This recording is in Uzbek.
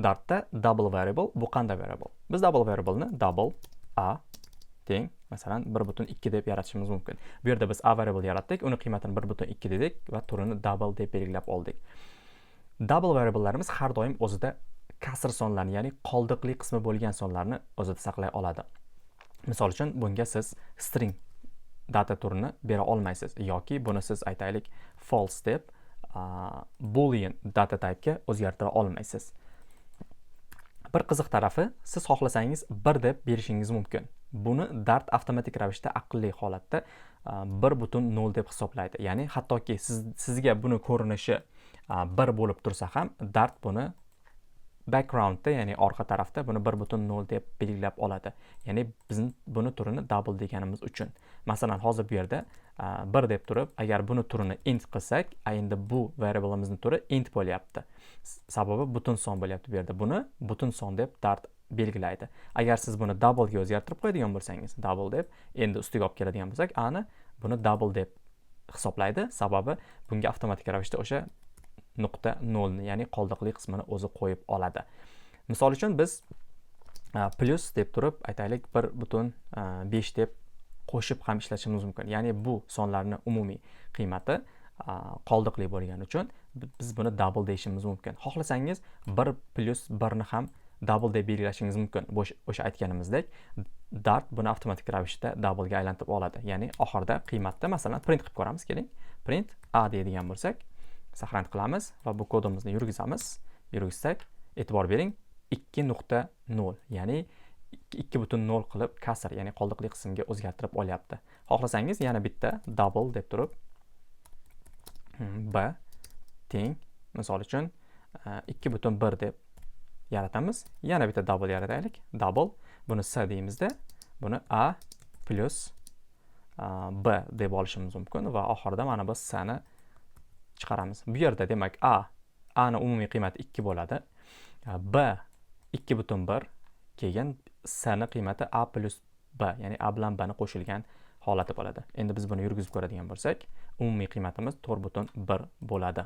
Dartda double variable bu qanday variable? Biz double variable'ni double a teng, masalan, 1.2 deb yaratishimiz mumkin. Bu yerda biz a variable yaratdik, uni qiymatini 1.2 dedik va turini double deb belgilab oldik. Double variable'larimiz har doim o'zida kasr sonlarni, ya'ni qoldiqli qismi bo'lgan sonlarni o'zida saqlay oladi. Misol uchun, bunga siz string data turini bera olmaysiz yoki buni siz, aytaylik, false deb boolean data typega o'zgartira olmaysiz. Bir qiziq tarafi, siz xohlasangiz 1 deb berishingiz mumkin. Buni Dart avtomatik ravishda aqlli holatda 1.0 deb hisoblaydi. Ya'ni hattoki sizga buni ko'rinishi 1 bo'lib tursa ham, Dart buni backgroundda, ya'ni orqa tarafda buni 1.0 deb belgilab oladi. Ya'ni bizni buni turini double deganimiz uchun. Masalan, hozir bu yerda 1 deb turib, agar buni turini int qilsak, endi bu variable'imizni turi int bo'lyapti. Sababi butun son bo'lyapti bu yerda. Buni butun son deb Dart belgilaydi. Agar siz buni double ga o'zgartirib qo'yadigan bo'lsangiz, double deb endi ustiga olib keladigan bo'lsak, ani buni double deb hisoblaydi. Sababi bunga avtomatik ravishda o'sha nuqta nolni, ya'ni qoldiqli qismini o'zi qo'yib oladi. Misol uchun, biz plyus deb turib, aytaylik, 1.5 deb qo'shib ham ishlatishimiz mumkin. Ya'ni bu sonlarni umumiy qiymati qoldiqli bo'lgani uchun biz buni double deyishimiz mumkin. Xohlasangiz 1 plyus 1 ni ham double deb belgilashingiz mumkin. O'sha aytganimizdek, Dart buni avtomatik ravishda double ga aylantirib oladi. Ya'ni oxirida qiymatda, masalan, print qilib ko'ramiz, keling. Print a deydigan bo'lsak, сохранить qilamiz va bu kodimizni yurgizamiz. Yurgizsak, e'tibor bering, 2.0, ya'ni 2.0 qilib kasr, ya'ni qoldiqli qismga o'zgartirib olyapti. Xohlasangiz yana bitta double deb turib b teng, misol uchun, 2.1 deb yaratamiz. Yana bitta double yarataylik. Double, buni c deymizda, buni a plyus b deb olishimiz mumkin va oxirida mana bu c ni chiqaramiz. Bu yerda, demak, a ni umumiy qiymati 2 bo'ladi, b 2.1, keyin c ni qiymati a plyus b, ya'ni a bilan b ni qo'shilgan holati bo'ladi. Endi biz buni yurgizib ko'radigan bo'lsak, umumiy qiymatimiz 4.1 bo'ladi.